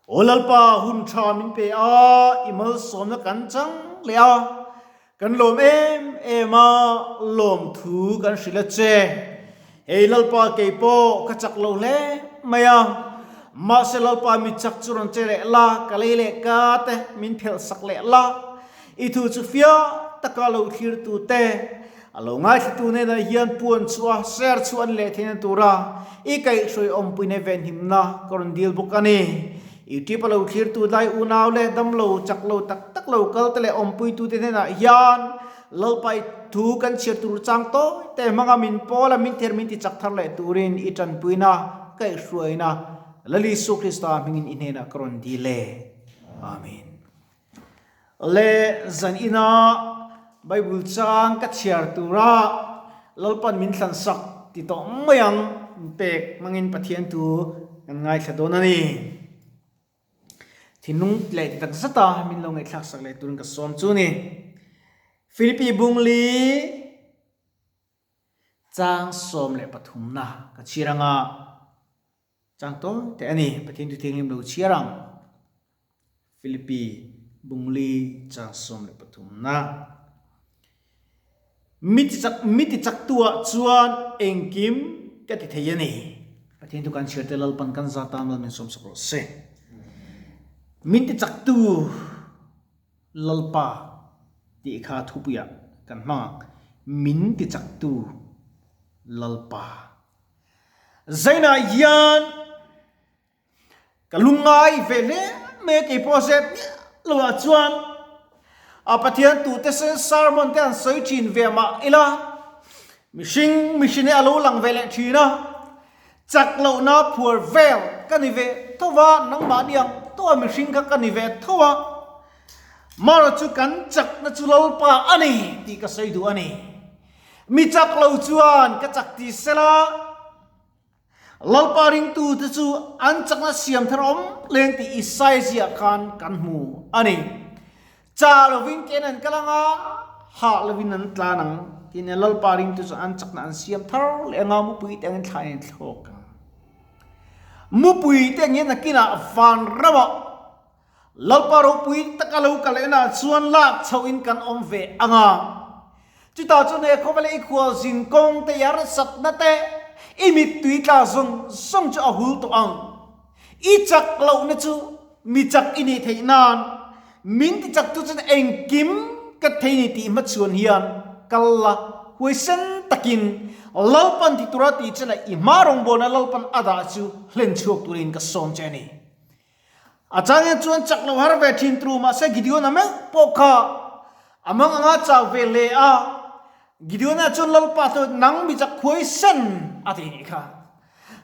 Aw Lalpa, hun tha min pe a, i malsawmna kan chang leh a, kan lawm em em a, lawmthu kan hrilh a che. Hei Lalpa kei pawh ka chak lo hle mai a, mahse Lalpa mi chak chu rawn che leh la, ka lei leh ka te min phelh sak leh la, i thu chu fiah taka lo thlir tu te, A lo ngaithlatu hnenah hian puan chu a ser chu an leh theihna tura i kaihhruai awmpuina venhimna ka rawn dil bawk a ni. YouTube a lo thlirtu lai unau leh damlo chak lo tak tak lo kal te leh awmpuitute hnenah hian Lalpa i thu kan chhiar tur chang tawi te hmanga min pawl a min ther min ti chak thar leh turin i tanpuina kaihhruaina Lal Isu Krista hmingin i hnenah ka rawn dil e. Amen. Le zan ina Bible chang ka chhiar tura Lalpan min thlan sak ti tawh mai ang pek hmangin Pathian thu kan ngaithla dawn a ni. Thinlung leh ti tak zata min lo ngaihthlak sak leh turin ka sawm chu ni. Philippi Bungli chang 13 na ka chhiar anga. Chang tawi teh a ni, Pathian thu thianghlim lo chhiar ang. Philippi Bungli chang 13 na. Mi ti chak mi ti chak tu ah chuan engkim ka ti thei a ni. Pathian thu kan chhiar te Lalpan kan za tan lal min sawm sak rawh se. Min ti chak tu Lalpa tih kha thupuiah kan hmang ang. Min ti chak tu Lalpa. Zainah hian ka lungngai ve hle mai a, keipawh zep miah lo ah chuan a Pathian tute sen sermon te an sawi thin ve mah ila mihring mihring hi a lo lang ve leh thin a, chak lohna phuar vel ka ni ve tho va, nangmahni ang tawh a mihring kha ka ni ve tho a, marawh chu kan chakna chu Lalpa a ni tih ka sawi duh a ni. Mi chak lo chuan ka chak ti sela, Lalpa ringtute chu an chakna siam thar awm leng tih Isaiah ziah khan kan hmu a ni. Chah lovin ken an kal ang a, hah lovin an tlan ang tih nia Lalpa ringtu chu an chakna an siam thar leh anga mupui te angin thlain an thlawk ang. Mupui te angin nakinah vanramah Lalpa ropui taka lo kal enah chuan lak chhohin kan awm ve ang a. Chutah chuan he khawvela i khualzin kawng te, i harsatna te, i mittui tla zawng zawng chu a hul tawh ang. I chak lohna chu mi chak i nih theih nan min ti chak tu chuan engkim ka thei ni tih hmachhuan hian kal la huaisen takin Lalpan ti tura tih che leh i hma rawngbawlna Lalpan a dah chu hlen chhuak turin ka sawm che a ni. A changin chuan chak lo har ve thin tru mahse Gideon-a meuh pawh kha a mang anga chau ve hle a. Gideon-a chuan Lalpa chu nang mi chak khuai sen a ti nih kha.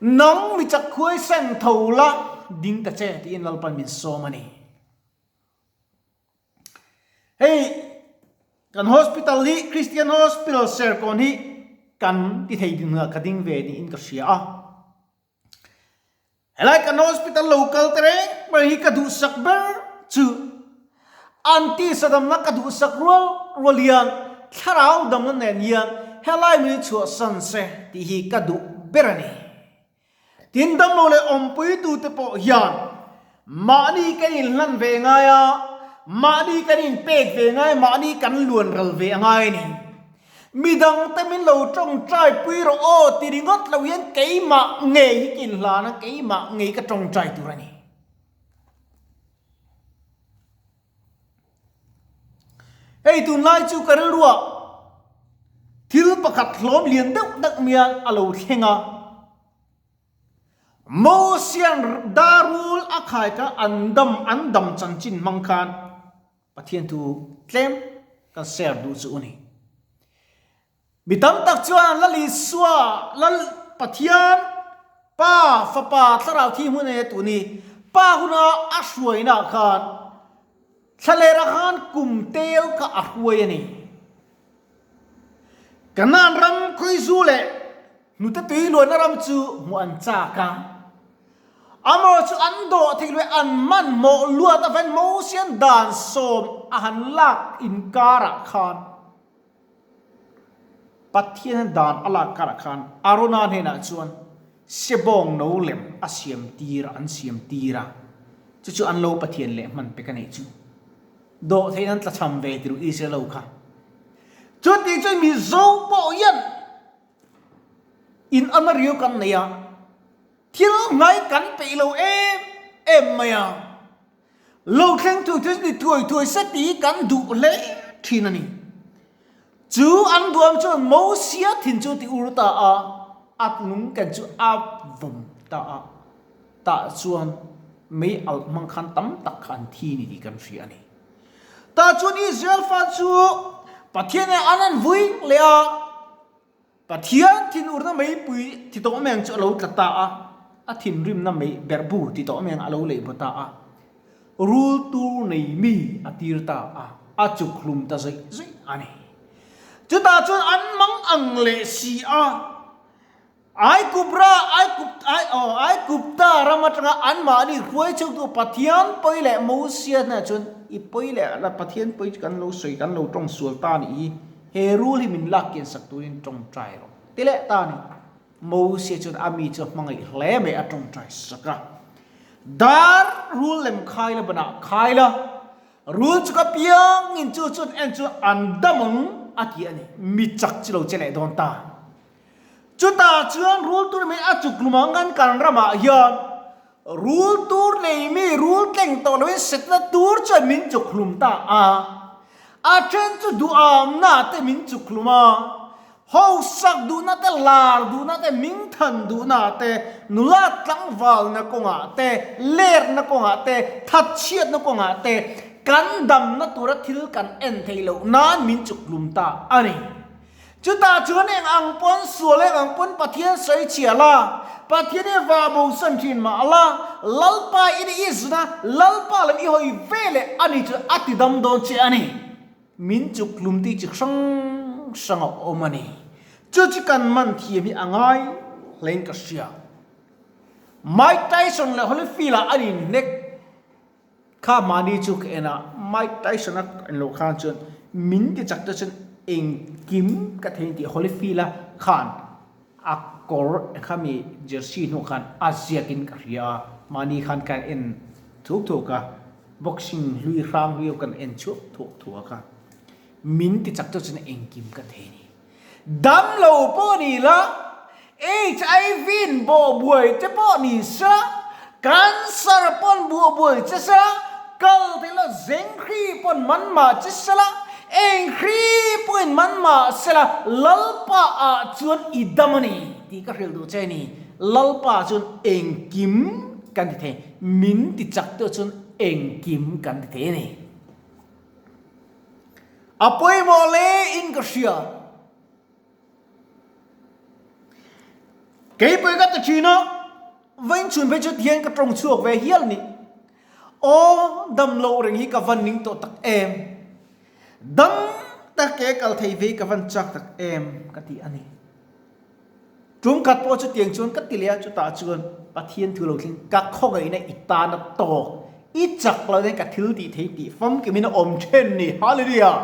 Nang mi chak khuai sen tho la ding ta che tiin Lalpa'n min sawm a ni. Hei kan hospital hi Christian Hospital Serkawn hi kan ti thei din hunah ka ding ve niin ka hria a. Helai kan hospital lo kal te reng mai hi ka duhsak ber chu an tisa damna ka duhsak rual rual hian thlarau damna nen hian helai min chhuahsan se tih hi ka duh ber a ni. Tin damlo leh awmpuitute pawh hian mahni kan inhlan ve ngai a, mahni kan inpek ve ngai, mahni kan luanral ve a ngai a ni. Midangte min lo tawngtai pui rawh aw ti ringawt lo hian keimah ngei hi ka inhlan a, keimah ngei ka tawngtai tur a ni. Hei tunlai chu ka rilruah thil pakhat hlawm lian deuh deuh mial a lo thleng a. Mosian darul a khai kha an dam an dam chanchin hmang khan Pathian thu tlem kan share duh chu a ni. Mi tam tak chuan Lal Isua, Lal Pathian, Pa, Fapa, Thlarau thi hmun e tuni Pa huna a hruaina khan thlalera khan kum tel kha a hruai a ni. Kanaan ram khawizu leh hnute tui luanna ram chu hmuh an chak a. Amaherawh chu an dawh theih leh an hmanhmawh luat avangin Mosian dan sawm a han lak inkarah khan Pathian dan a lak karah khan Arona hnenah chuan sebawng no lem a siam tir a, an siam tir a. Chu chu an lo Pathian leh hman pek a nih chu. Dawhtheiin an tlachham ve tirh Israel ho kha. Chuti chuan Mizo pawh hian in ana riau kan nei a, thil ngai kan peih lo em em mai a. Lo thleng thu chu ni thuai thuai se tih kan duh hle thin a ni. Chu an duam chuan Mosia thin chu ti ur ta a, a lung ken chu a vawm ta a, tah chuan mei alh hmang khan tam tak kha an thi ni tih kan hria a ni. Tah chuan Israel fa chu Pathian eh an an vui leh a, Pathian thinurna meipui ti tawh meng chu a lo tla ta a, a thinrimna mei berhbu ti tawh meng a lo leh baw ta a, rul tur nei mi a tir ta a, a chuk hlum ta zawih zawih a ni. Chutah chuan an mang ang leh si a, Aikupra, Aikup, Ai, aw, Aikupta ram atanga anmahni hruai chhuktu Pathian pawi leh Mosia hnenah chuan i pawi leh la Pathian pawi chu kan lo sawi, kan lo tawng sual ta a nih hi. He rul hi min lak kian sak turin tawngtai rawh. Ti leh ta a ni. Mosia chuan a mi chu a hmangaih hle mai a tawngtai sak a. Dar rul lem khai la banah khai la, rul chu ka piangin chu chuan en chu an dam ang a ti a ni. Mi chak chi lo che leh dawn ta. Chutah chuan rul tur min a chuk lum ang kan kan ramah hian rul tur nei mi rul tleng tawh loin setna tur chuan min chuk hlum ta a. A then chu duhamna te min chuk hlum a, hausak duhna te, lar duhna te, mingthan duhna te, nula tlangvalna kawngah te, lerna kawngah te, thatchhiatna kawngah te kan damna tura thil kan en theih loh nan min chuk hlum ta a ni. Chutah chuan eng ang pawn sual eng ang pawn Pathian sawi chhia la, Pathian hi va bosan thin mah la, Lalpa in i zun a, Lalpa lam i hawi ve leh a ni chu a ti dam dawn che a ni. Min chuk hlum tih chi hrang hrang a awm a ni. Chu chu kan man thiam hi a ngai hlein ka hria. Mike Tyson leh Holyfield-ah an inhnek. Kha mahni chu ka en a, Mike Tyson a en loh khan chuan min ti chak te chuan engkim ka thei tih Holyfield a khan a kawr khami jersey hnuah khan a ziak in ka hria a, mahni khan ka en thuk thuk a, boxing hlui hrang hlui ho kan en chhuak thuak thuak a, min ti chak te chuan engkim ka thei a ni. Damlo pawh ni la, HIV in bawh buai che pawh ni se, cancer pawn buah buai che se la, kal thei la zenghri pawn man mah che se la, enghri pawhin man mah se la, Lalpa ah chuan i dam a ni tih ka hrilh duh che a ni. Lalpa chuan engkim kan ti thei, min ti chak tawh chuan engkim kan ti thei a ni. A pawimawh hle in ka hria. Keipui ka ti thin a, vawiin chhun phei chu tihian ka tawng chhuak ve hial ni. Aw, dam loh reng hi ka van ning tawh tak em. Dam tak ke kal thei ve hi ka van chak tak em ka ti a ni. Tum khat pawh chutiang chuan ka ti leh a, chutah chuan Pathian thu lo thleng ka khawngaihna i tana tawk, i chak loh nen ka thil tih thei tih famkimin a awm then ni. Hallelujah!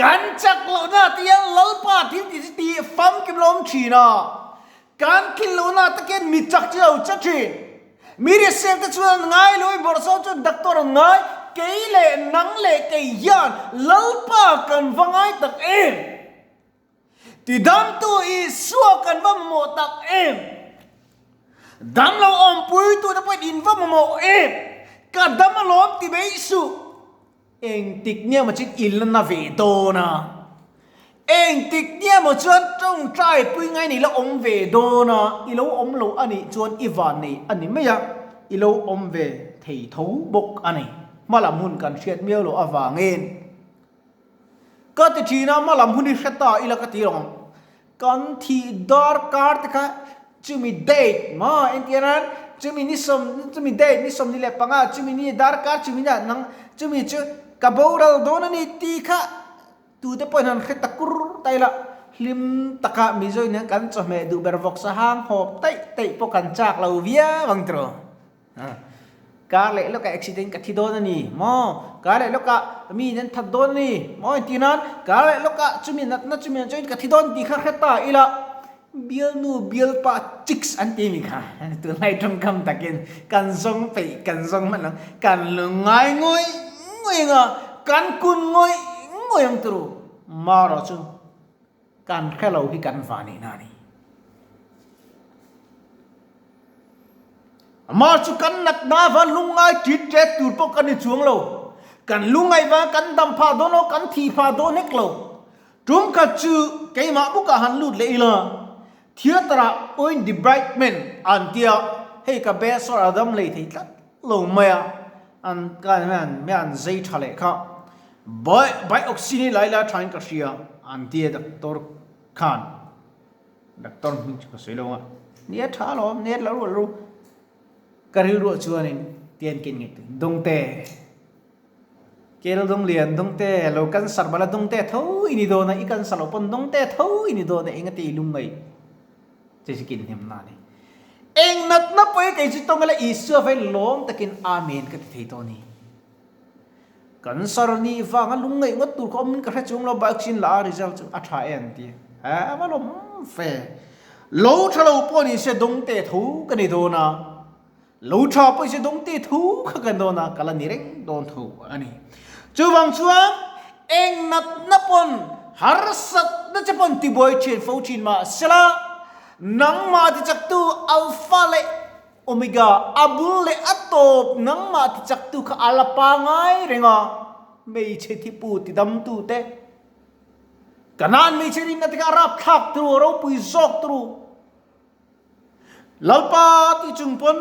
Kan chak lohna te hian Lalpa thil tih chu tih famkim lo awm thin a, kan thil lohna te khian mi chak chu lo che thin. Mi risel te chuan an ngai lo i bawrhsawm chuan doctor an ngai, kei leh nang leh kei hian Lalpa kan va ngai tak em? Tidamtu Isua kan va mamawh tak em? Damlo awmpuitute pawhin in va mamawh em? Ka dam alawm ti mai suh. Engtik nia maw chuan i la na ve dawn a? Engtik nia maw chuan tawngtai pui ngai ni la awm ve dawn a? I lo awm lo a nih chuan i vannei a ni mai a, i lo awm ve thei tho bawk a ni. Hmalam hun kan hriat miau loh avangin. Ka ti thin a, hmalam hun hi hre ta ila ka ti ang. Kan thih darkar te kha chumi date maw entir nan chumi ni sawm chumi date ni 25 chumi ni darkar chumi ni ah nang chumi chu ka boral dawn a ni tih kha tute pawhin han hre ta kur ta ila hlim taka Mizo in hian kan chawhmeh duh ber vawksa hang hawp taih taih pawh kan chak lo viau ang tiraw. Kar leh lawkah accident ka thi dawn a ni maw? Kar leh lawkah mi in an that dawn a ni maw? Engtin nan kar leh lawkah chumi natna chumi an chuan ka thi dawn tih kha hre ta ila. Bialnu bialpa chicks an ti mi kha tunlai tawngkam takin kan zawng peih kan zawng hman ang kan lungngai ngawih ngawih anga kan kun ngawih ngawih ang turu marawh chu kan hrelo hi kan va nihna a ni. Amah chu kan natna va lungngai tit tet tur pawh kan ni chuang lo kan lungngaih vanga kan dam phah dawn lo kan thih phah dawn hek lo. Tum khat chu keimah bukah han lut leh ila, theatre ah Oin the Brightman an tia, hei ka best sawr a dam hlei thei tlat lo mai a, an kan hian mi an zei tha leh kha, Bai bai oxygen hi lai lai thain ka hria an tia doctor khan, doctor hming chu ka sawi lo ang a, nia tha alawm, nia lo ru ka rilruah chuanin tian ken ngaihtuah Dawngte. Kel dawng lian dawng te, lo cancer bala dawng te tho i ni dawn a, i cancer loh pawn dawng te tho i ni dawn a, eng a ti i lung mai che chu kin hnem na a ni. Eng natna pawh hi kei chu tawng ila Isua vei lawm takin Amen ka ti thei tawh a ni. Cancer nih vanga lung ngaih ngawt tur kha awmin ka hre chung lo, vaccine la a result chu a tha e an ti a, a va lawm fe. Lo tha lo pawh ni se dawng te tho ka ni dawn a. Lo tha pawh hi dawng ti thu kha kan dawn a, ka la ni reng dawn tho a ni. Chuvang chuan eng natna pawn harsatna che pawn tibuai thin fo thin mah sela, nangmah tichaktu Alpha leh Omega, a bul leh a tawp nangmah tichaktu kha a la pangai reng a, hmeichhe thipu tidamtu te, Kanaan hmeichhe rinna te kha a rapthlak turu, a ropui zawk turu. Lalpa tih chung pawn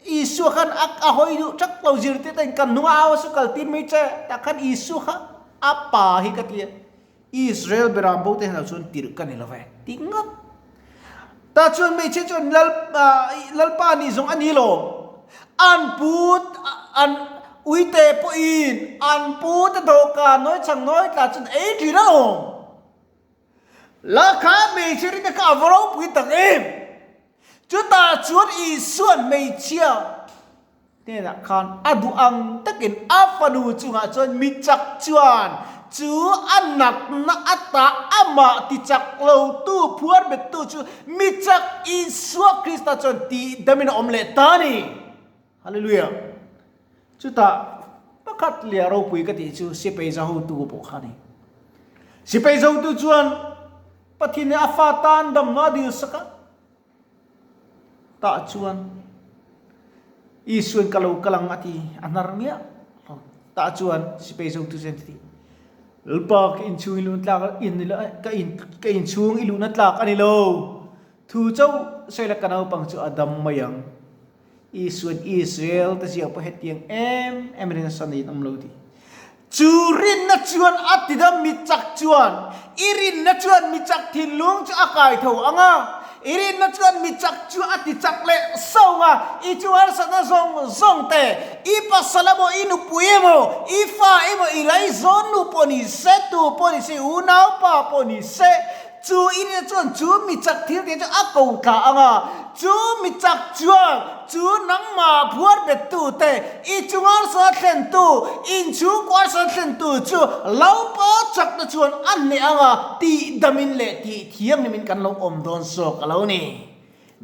Isua khan a a hawi duh thak lo zirtir te in kan hnung a au a su kal tir mai che tah khan Isua kha a pa hi ka ti a Israel beram bo te hnenah chuan tirh ka ni lo ve ti ngawt tah chuan hmeichhia chuan Lal Lalpa nih zawng a ni lo an pu an uite pawhin an pu te dawhkan nawi chang nawi tla chuan ei thin alawm. La kha hmeichhe rinna kha a va ropui tak em! Chutah chuan Isua'n hmeichhia hnenah khan a duh ang takin a fanu chungah chuan mi chak chuan chu a natna ata amah tichak lotu phuar bettu chu mi chak Isua Krista chuan tihdamin a awm leh ta a ni. Hallelujah! Chutah pakhat leh a ropui ka tih chu sipai zahotu pawh kha a ni. Sipai zahotu chuan Pathian nih a fa tan damna a dilsak a, tah chuan Isuain ka lo kal ang a ti, a hnar miah lo. Tah chuan sipai zahotu chuan a ti, Lalpa ka inchhung i luhna tlak ka in ka inchhung i luhna tlak a ni lo, thu chauh sawi la ka naupang chu a dam mai ang. Isua'n Israel te ziah pawh hetiang em em rin nasa niin awm lo ti. Chu rinna chuan a ti dam mi chak chuan i rinna chuan mi chak thinlung chu a kai tho ang a, i rinna chuan mi chak chu a ti chak leh sauh ang a, i chu harsatna zawng zawng te, i pasal emaw, i nupui emaw, i fa emaw, i laizawn nu pawh ni se, tu pawh ni se, i unaupa pawh ni se, Chu i rinna chuan chu mi chak thil te chu a ko thla ang a, chu mi chak chuan chu nangmah phuar bettu te, i chungarsa thlentu, inchhungkuarsa thlentu chu Lalpa chakna chuan a hneh ang a, tih damin leh tih thianghlimin kan lo awm dawn zawk a lo ni.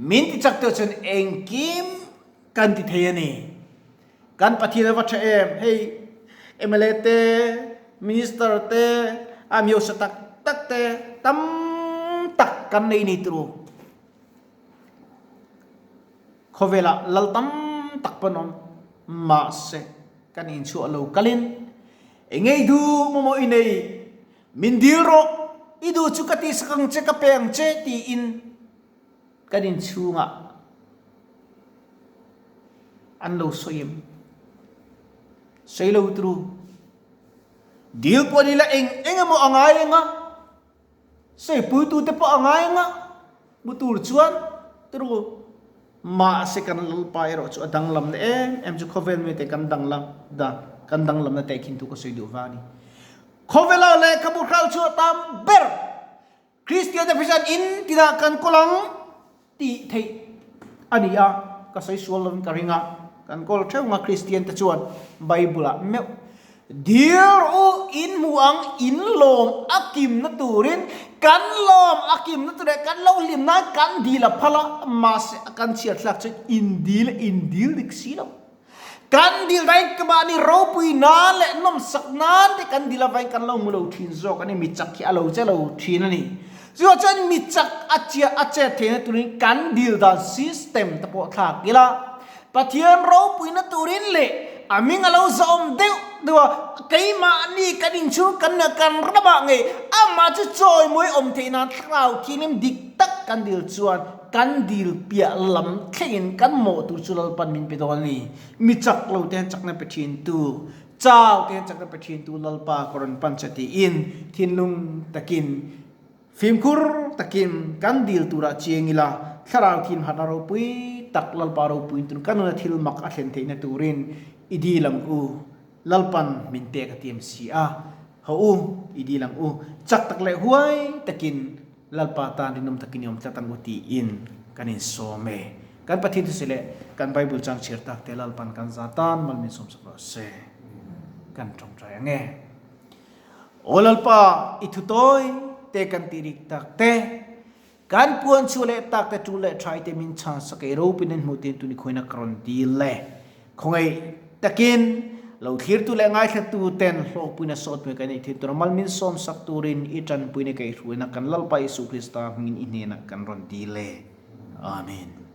Min ti chak tawh chuan engkim kan ti thei a ni. Kan Pathian a va tha em? Hei mla te, Minister te, a miosa tak tak te tam tak kan nei ni turu. Khawvelah lal tam tak pawn awm mahse kan inchhuah lo kalin engei duh mawmawh i nei min dil rawh i duh chu ka tihsak ang che ka pe ang che tiin Kan inchhungah an lo sawi em? Sawi lo turu. Dil pawh ni la eng eng emaw a ngai ang a, sawipuitute pawh a ngai ang a, hmu tur chuan turu. Mahse kan Lalpa erawh chu a danglamna em em chu khawvel mite kan danglam dan kan danglamna tehkhin thu ka sawi duh vang a ni. Khawvela lehkhabu hral chu a tam ber. Kristian te phei chuan in tinah kan kawl ang tih theih a ni a, ka sawi sual lovin ka ring a, kan kawl theuh ang a Kristian te chuan Bible ah meuh dil rawh u, in hmu ang, in lawm a kimna turin Kan lawm a kimna tur leh kan lo hlim nan kan dil a phal a, mahse a kan chhiar thlak chuan in dil a in dil dik si lo. Kan dil dahin ka mahni ropui nan leh nawmsak nan te kan dil avangin kan lo hmu lo thin zawk a ni, mi chak hi a lo che lo thin a ni. Chuvang chuan mi chak a chiah a chet theihna turin kan dil dan system te pawh thlak ila, Pathian ropuina turin leh a hming a lo zawm deuh deuh a, keimahni kan inchhung kan kan ramah ngei amah chu chawimawi awm theih nan thlarau thianghlim dik tak kan dil chuan kan dil piah lam thlengin kan mawh tur chu Lalpan min pe dawn a ni. Mi chak lo te hian chakna pe thin tu, chau te hian chakna pe thin tu Lalpa ka rawn pan che tiin thinlung takin Fimkhur takin kan dil turah chiang ila, thlarau thin harhna ropui tak Lalpa ropuiin tun ka nuna thil mak a thlen theihna turin i dil ang u. Lalpan min pek a tiam si a, haw u, i dil ang u. Chak tak leh huai takin Lalpa tan rinawm takin i awm tlat ang u tiin kan insawm e. Kan Pathian thusawi leh kan Bible chang chhiar tak te Lalpan kan za tan mal min sawmsak rawh se. Kan tawngtai ang e. Aw Lalpa, i thu tawi te kan tih rik tak te, kan puan chhuah leh tak te tul leh thai te min chhan sak ei ropin an hmuh tin tun i khawina ka rawn dil le. Khawngaih takin lo thlirtu leh ngaithlatu ten hlawkpuina sawtpui kan neih theih tura mal min sawm sak turin i tanpuina kaihhruaina kan Lalpa Isu Krista hmingin i hnenah kan rawn dil e. Amen.